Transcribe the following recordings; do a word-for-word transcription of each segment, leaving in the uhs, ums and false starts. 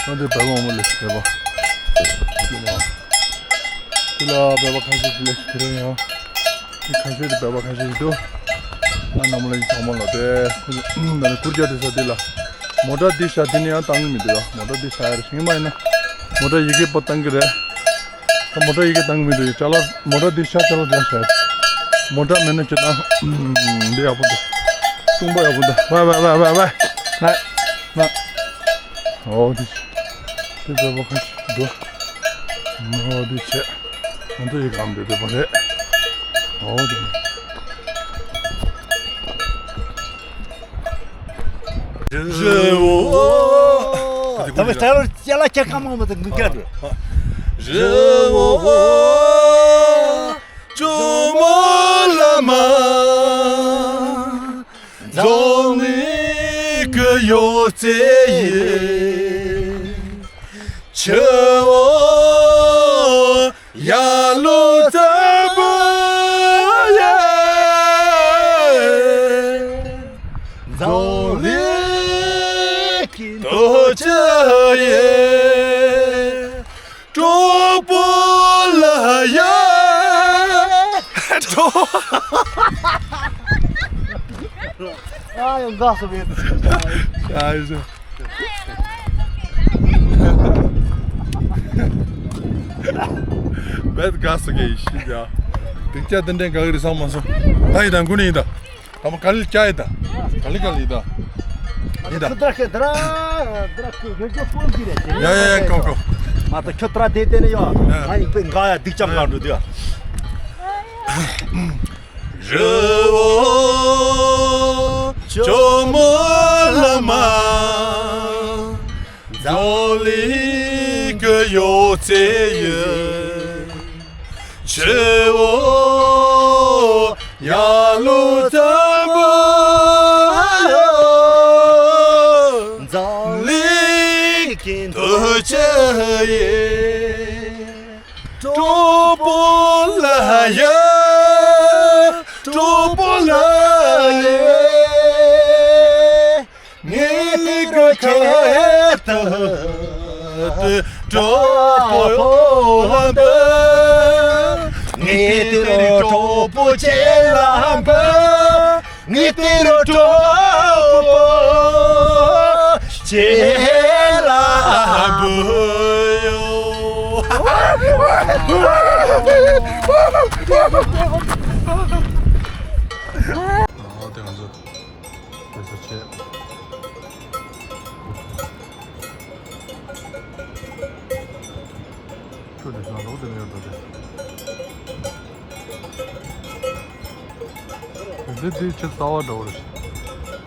ཨ་འདི་བལ་པོ་འོ་མ་ལེ་བལ་པོ། འདི་ལ་བལ་པོ་ཁ་ཤས་ཤིག་ལེ་དེ་རིང་ཡང་། འདི་ཁ་ཤས་དེ་བལ་པོ་ཁ་ཤས་ཤིག་འདུག་ཨ་ནམ་ལ་ཡིན་ཚང་མ་ལ་དེ་ཁོ་ཚོ་ད་ནི་གུར་རྒྱག་དེ་ས་དེ་ལ། མོ་ཊ་འདི་ཤ་དེ་ནི་ཡང་བཏང་གི་མི་འདུག་ཡ། མོ་ཊ་འདི་ཤ་ཡ་རེ་ཞིག་མ་ཡིན་ན། མོ་ཊ་ཡི་གེ་པོ་བཏང་གི་རེད། ད་མོ་ཊ་ཡི་གེ་བཏང་གི་མི་འདུག་ཡ། ཅ་ལག་མོ་ཊ་འདི་ཤ་ཅ་ལག་དེ་ཤ། མོ་ཊ་མེད་ན་ཅི་ན། འདི་ཡག་པོ་འདུག་སྲུང་པ་ཡག་པོ་འདུག་ཝེ་ཝེ་ཝེ་ཝེ་ཝེ། ན་ན། ཨོ་དེ། དེ་བལ་པོ་ཁ་ཤས་འདུག་ཨོ་དེ་བྱས། ང་ཚོ་ཡི་གམ་དེ་བལ་པོ་རེད། ཨོ་དེ། རི་བོ། ད་མི་ལྟར་ཅ་ལག་ཁྱེར་ཁ་མང་མ་དང་ངུ་ཀྱ་འགྲོ། རི་བོ་ཇོ་མོ་བླ་མ། འཛམ་གླིང་གི་ཡོད་ཚད་ཡིན། ཆུ་བོ་ཡར་ལོ་ཙམ་པོ་ཡ། འཛམ་གླིང་གི་རྡོ་རྗེ་ཡིན། གྲོགས་པོ་ལ་ཡ། ཨ་ཡང་དགའ་སོ་བས། ཨ་ཡ། བས་དགའ་སོ་གེ་ཤི་ཡ། དེ་སྐྱ་དེ་འདྲའི་དགའ་གི་རེད་བསམ་མ་སོང་། ད་ཡི་དང་ཀུན་ཡི་དང་། ད་མ་ག་ལི་སྐྱ་ཡི་དང་། ག་ལི་ག་ལི་ཡི་དང་། ཡི་དང་། ཁུ་དྲག་ཁེ་དྲག་དྲག་ཁེ་ཡོད་རྒྱུ་ཀོ་གི་རེད་དེ། ཡ་ཡ་ཡ་ཀོ་ཀོ། མ་ད་ཁྱོད་དྲག་དེ་དེ་ནི་ཡ། ཡ། ང་ཡིན་པས་འགའ་ཡ་སྡིག་ཅམ་གང་འགྲོ་དུས་ཡ། ཡོད་ཚེ་ཡོད། ཆེ་བོ་ཡང་ལོ་ཙམ་པོ། འཛམ་གླིང་གི་འདུ་བྱེད་ཡིན། གྲོགས་པོ་ལ་ཡ། གྲོགས་པོ་ལ་ཡ། ངའི་ལི་ག་ཁ་ཏ་གྲོགས་པོ་ལ་འབུལ། ངའི་དེ་རུ་གྲོགས་པོ་ཁྱེད་ལ་འབུལ། ངའི་དེ་རུ་གྲོགས་པོ་ཁྱེད་ལ་འབུལ་ཡོད། ཨ་དེ་ང་ཚོ། དེ་ཚོ་བྱས། ཁྱོད་དེ་ཤ་ལོག་དེ་ནས་ཡོད་འགྲོ་དེ། དེ་དེ་ཆེ་རྩ་བ་འདྲ་བོ་རེད།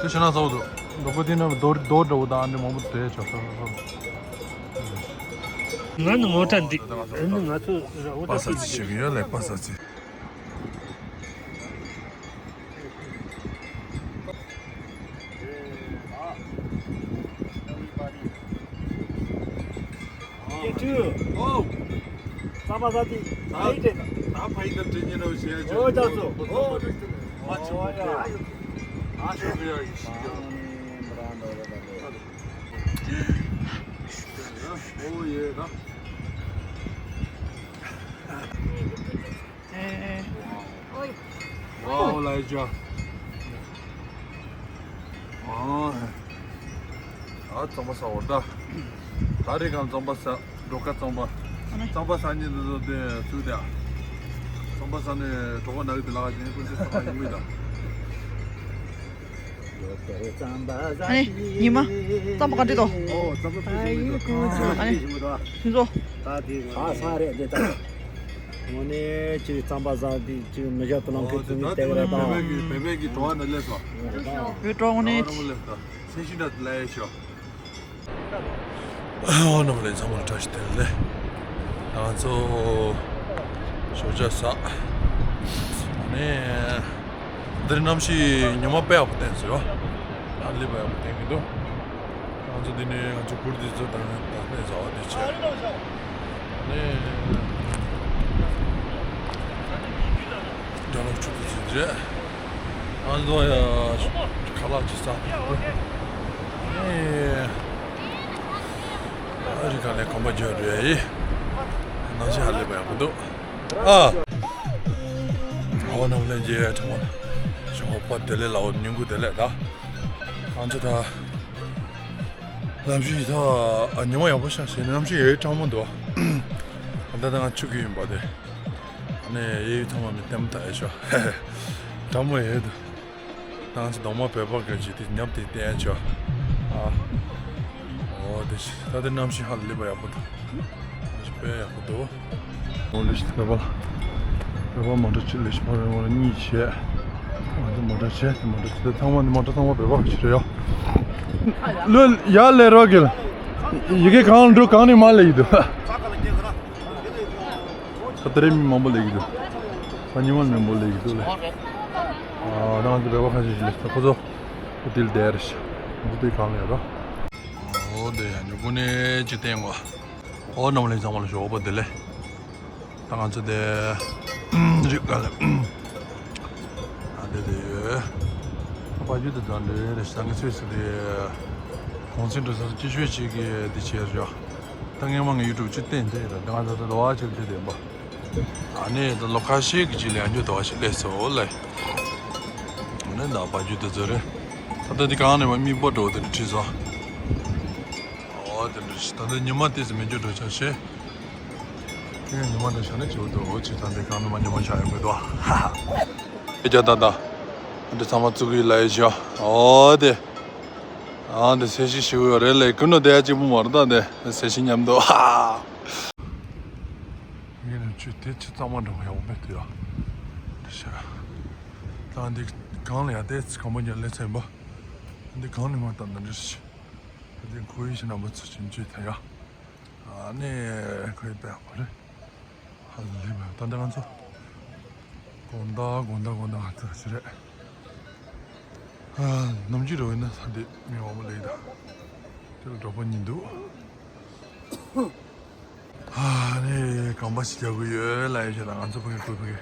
དེ་ཤ་ན་ཚ་བོ་འདུག་རྡོ་པོ་དེ་ན་རྡོ་རྡོ་འདྲ་བོ་དང་ཨ་འདྲ་མང་པོ་དེ་ཆ་ཤ་ཤ་ཤ། ང་ནི་ངོ་ཁྲ་འདི། ཨ་ནི་ང་ཚོ་ར་འོ་པ་ས་ཚི་ཞིག་ཡོད་ལེ་པ་ས་ཚི། ཡེ་ཁྲུ། ཨོ། རྩམ་པ་ཟ་དེ། ད་ཕ་ཡི་དང་འདྲེ་ཉེ་རོ་ཞེས་ཨོ་ཅག་ཚོ། ཨོ། མ་ཆུ་ཨོ་ཡ། ཨ་ཆུ་བི་ཡ་ཡི་ཤི་ཡ། ཨོ་ཡེ་ད། ཝའོ་ལའི་ཅོ། ཨ། ཨ་རྩམ་པ་ཟ་འོ་ད། ད་རེས་གང་རྩམ་པ་ཟ། འགྲོ་ཁ་རྩམ་པ། རྩམ་པ་ཟ་ཉིན་དུ་དེ་ཚུལ་དེ། རྩམ་པ་ཟ་ནས་གྲོགས་པོ་ནག་གི་དེ་ལག་ཅན་ཀུན་གྱི་ས་ཡོང་མི་དང་། ཨ་ནི། ཉི་མ། རྩམ་པ་ག་འདྲ་འདུག་ཨོ་རྩམ་པ་ཕལ་ཆེར་མི་འདུག་ཨ་ནི། ཁྱེད་ཚོ། ད་དེ་ང་ས་རེད་འདི་ད། དངོས་གནས་ཅིག་རྩམ་པ་ཟ་དེ་ཅིག་མི་བཞག་ཏུ་ལང་ཁུལ་ཚུལ་མི་སྟེར་རེད་ད། བོད་པའི་གི་བོད་པའི་གི་གྲོ་བ་ནང་སླེབས་སོང་། བོད་གྲོ་དངོས་གནས། ཚེ་ཤིང་འདྲ་ལ་ཡེ་ཤོ། ཨོ་རྣམ་པ་ལྷན་རྒྱས་ཚང་མ་ལ་བཀྲ་ཤིས་བདེ་ལེགས། ང་ཚོ་ཞོགས་ཇ་ཟ། ནས་འདིར་གནམ་གཤིས་ཉི་མ་དཔེ་ཡག་པོ་བསྟན་ཟེར་བ། ཨ་ལི་དཔེ་ཡག་པོ་བསྟན་གྱི་འདུག་ང་ཚོ་འདི་ནས་ང་ཚོ་གུར་འདི་ཚོ་དང་དང་ནས་ཟ་བ་འདི་བྱས། ནས་སྦྲ་ནག་ཆུ་འདི་ཚོ་རེད། ང་ཚོ་ཡ་ཁ་ལག་ཅིག་ཟ། ཨེ། ཨ་རི་ཁ་ནས་གོམ་པ་རྒྱག་རེད་ཡིན། ནང་ཆེན་ཧ་ལས་པ་ཡག་པོ་འདུག་ཨ། ཨོ་རྣམ་ལྷན་རྒྱས་ཚང་མ་ཞོགས་པ་བདེ་ལེགས་ལའོ། ཉིན་གུང་བདེ་ལེགས་ད། ང་ཚོ་ད་གནམ་གཤིས་ད་ཉི་མ་ཡག་པོ་ཤར་ཞིང་གནམ་གཤིས་ཡོད་གྲང་མོ་འདུག་ད་ལྟ་ང་ཆུ་གི་ཡིན་པ་དེ། ཨ་ནི་གཡས་གཡོན་ཚང་མ་མི་ལྟད་མོ་ལྟ་ཡ་ཤོག་གྲང་མོ་ཡོད་འདུག་ང་ཚོ་གདོང་མ་བོད་པ་ག་ཅིག་དེ་ཉབ་དེ་བསྟན་ཆོག་ཨ། ཨོ་དེ་ཤི་ད་དེ་གནམ་གཤིས་ཧ་ལས་པ་ཡག་པོ་འདུག་ང་ཚོ་དཔེ་ཡག་པོ་འདུག་ཨོ་ལེ་ཤི་བོད་པ་བོད་པ་མོ་ཊ་ཆུ་ལེ་ཤི་མ་རེད་མོ་ཊ་གཉིས་བྱས། ང་ཚོ་མོ་ཊ་བྱས་དེ་མོ་ཊ་ཆུ་དེ་ཚང་མ་ནི་མོ་ཊ་ཚང་མ་བོད་པ་ག་ཅིག་རེད་ཡ། ལོས་ཡ་ལེ་རོ་གེ་ལ་ཡི་གེ་གང་འགྲོ་གང་ནས་མ་ལེ་ཡི་འདུག་ད་དེ་རིང་མི་མང་པོ་སླེབས་ཀྱི་འདུག་ད་ཉི་མ་མང་པོ་སླེབས་ཀྱི་འདུག་ལེ། ཨ་ད་ང་ཚོ་བོད་པ་ཁ་ཤས་ཤིག་སླེབས་སོང་ཁོ་ཚོ་ཧོ་ཏེལ་དེར་ང་ཚོ་དེ་གང་ལ་ཡོད་རོ། ཨོ་དེ་ཡང་ཉོ་པོ་ནས་ཅི་བསྟན་གོ། ཨོ་རྣམ་ལྷན་ཚང་མ་ལ་ཞོགས་པ་བདེ་ལེགས། ད་ང་ཚོ་དེ་རིག་ག་ལ་ཨ་དེ་དེ་ཡོད། ཨ་པ་རྒྱུད་དུ་དང་འདྲེ་རེ་ཞང་གི་ཚོས་སུ་དེ་གོང་ཚིག་འགྲོ་ས་སུ་ཅི་ཤོད་ཅིག་གི་དེ་བྱས་རོ། ད་ངས་མ་ངའི་ཡུ་ཊུབ་ཅིག་བསྟན་དེ་རེད། ད་ང་ད་ད་ལོ་བ་ཅིག་དེ་བདེན་པ། ཨ་ནི་ད་ལོ་ཁ་ཤས་ཀྱི་རྗེས་ལ་ཡང་བསྐྱར་དོ་བ་ཞིག་སླེབས་སོང་ལེ། ཨ་ནི་ད་བ་རྒྱུད་དེ་ཚོ་རེད། ད་ལྟ་འདི་གང་ནས་མ་མི་སྤོ་འགྲོ་དེ་འདྲ་ཁྲིད་སོང་། ཨོ་དེ་འདྲ་ཞིག་ད་ལྟ་ཉི་མ་ཏོག་ཙམ་མེད་རྒྱུ་འགྲོ་ཆ་ཤེས། ཁྱོད་ཉི་མ་འདྲ་ཤར་ན་བྱེད་འདུག་ཨོ་ཅི་ད་འདི་གང་ནས་མ་ཉི་མ་ཤར་ཡོང་གི་འདུག་ཧ་ཧ། ཨེ་ཅག་ད་ད། འདི་ཚང་མ་བཙུགས་ཡིན་ལ་ཡེ་ཤོ། ཨོ་དེ། ཨ་འདི་ཚེ་ཤི་ཤི་བོ་རེད་ལེ། ཀུན་ནོ་དེ་ཡ་གཅིག་པུ་མ་རེད་ད་འདི་ཚེ་ཤི་མཉམ་དུ་ཧ། ངས་ནི་ཆུ་དེ་ཆུ་གཙང་མ་འདྲ་བོ་ཡག་པོ་མེད་དུ་ཡ། འདི་ཤ། ད་འདི་གང་ལ་ཡ་དེ་ཚི་གང་པོ་ཉལ་ལེ་ཚན་པ། འདི་གང་ནས་མ་བཏང་ན་འདྲི་ཤི། འདི་ཁོ་ཡི་ཤི་ན་མ་ཚུ་ཆིན་ཆུ་ཐ་ཡ། ཨ་ནི་ཁོའི་པའི་ཧ་ལས་པ་ད་ལྟ་ང་ཚོ་དགོང་དག་དགོང་དག་དགོང་དག་ང་ཚོ་ཅི་རེད། ཨ་ནམ་རྒྱུན་རེ་བས་ན་ས་འདི་མི་མང་པོ་སླེབས་ད། དེ་ལ་འབྲོག་པ་གཉིས་འདུག་ཨ་ནི་རྐང་པ་ཞིག་རྒྱག་གི་ཡོད་ལ་ཡོད་ཤ་ད་ང་ཚོ་ཕ་གི་ཁོའི་ཕ་གི།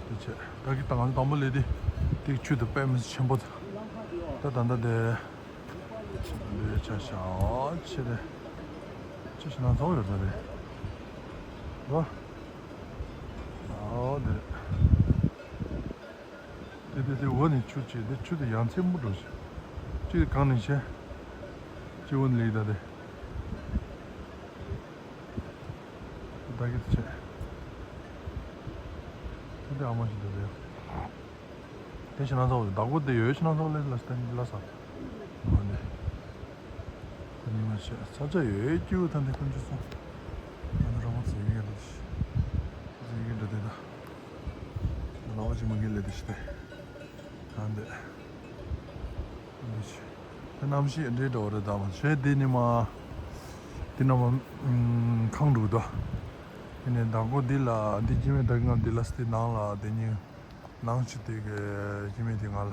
དེ་བྱས་ད་གི་ད་ང་ཚོ་དང་པོ་ལས་དེ་དེ་ཆུ་དེ་དཔེ་མི་སྲིད་ཆེན་པོ་དེ། ད་ད་ད་དེ་དེ་ཆ་ཤ་ཆེ་རེད། ཆེ་ཤ་ན་ཚ་བོ་ཡོད་ས་རེད། རོ། ཨོ་དེ་རེད། དེ་དེ་དེ་འོ་ནས་ཆུ་ཆེ་དེ་ཆུ་དེ་ཡང་ཚན་མོ་འགྲོ་ཤི། ཅི་གང་ནས་ཆེ། ཅི་འོ་ནས་ལེགས་ད་དེ། ད་གི་ཆེ། ད་དེ་ཨ་མ་ཞིག་འདུག་ཟེར། དེ་ཕྱི་ནང་ཚོགས་བདག་པོ་དེ་ཡོད་ཕྱི་ནང་ཚོགས་ལས་ལ་སྟན་ལ་ས། འོ་ནས། ད་ཉི་མ་ཆེ་ས་ཆ་ཡོད་ཀྱུ་ད་འདི་ཀུན་ཅི་སོང་། ད་ནི་རང་མ་ཙི་གི་ལ་ཤི། ཙི་གི་འདྲ་དེ་ད། ད་ལོ་ཅི་མ་གི་ལས་དེ་ཤི་དེ། ད་འདི། འདི་ཤི། ད་གནམ་གཤིས་འདྲེ་འདྲ་བ་རེད་ད་མ་ཤེས་དེ་ནི་མ། དེ་ནི་མ། ཁང་འདུག་ད། དེ་ནས་བདག་པོ་འདི་ལ་འདི་སྐྱེ་མེད་ད་གི་ང་འདི་ལ་སྟེ་ནང་ལ་དེ་ཉིན། ནང་ཆུ་དེ་གི་སྐྱེ་དམན་དེ་ང་ལ་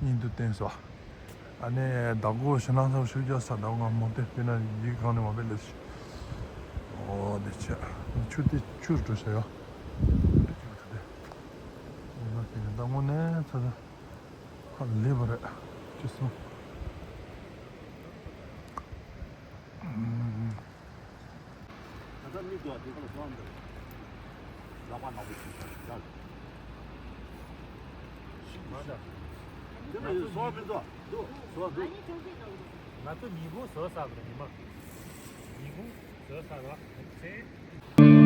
གཉིས་འདུག་བསྟན་སོ། ཨ་ནེ་བདག་པོ་ཞེ་ནང་ཚ་ཤུ་རྒྱ་ས་བདག་ང་མོ་དེ་དཔེར་ན་ཡིག་གང་ནས་མ་པའི་ལས་ཤི། ཨོ་དེ་ཆེ། ཆུ་དེ་ཆུ་རུ་འགྲོ་ཤ་ཡོ། དེ་ཆུ་དེ་དེ། ཨོ་ན་དེ་ནས་བདག་མོ་ནས་ཚ་ཚ། ཧ་ལས་པ་རེད། ཅི་སོང་། ད་ལྟ་མི་འདུག་དེ་ཁ་ལ་སོང་འདུག་ལག་པ་ནག་པོ་ཞིག་ཤར་ཤར། ཤིག་ཤར། དེ་ལ་ཡོད་སོང་མི་འདུག་འདུག་སོང་འདུག་ང་ཚོ་ཉིན་གུང་བཟོ་ས་རེད་ཉི་མ། ཉིན་གུང་བཟོ་ས་རེད་ཚེ།